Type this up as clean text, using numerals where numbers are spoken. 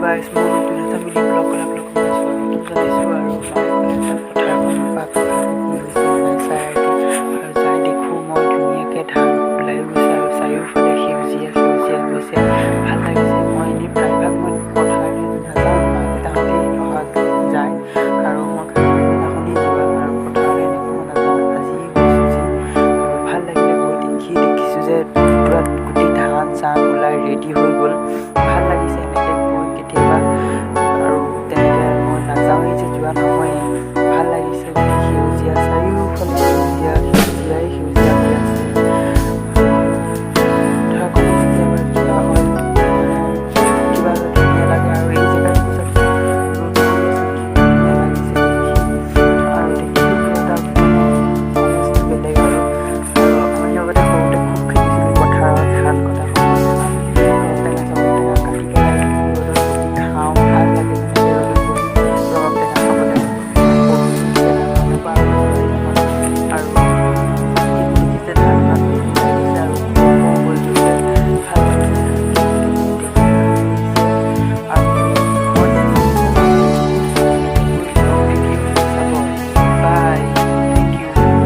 Guys, মোৰ নতুন এটা মিনি ব্লগত আপোনালোকক স্বাগতম জনাইছোঁ। আৰু মই এটা পথাৰখন বা পথাৰখন গৈছোঁ।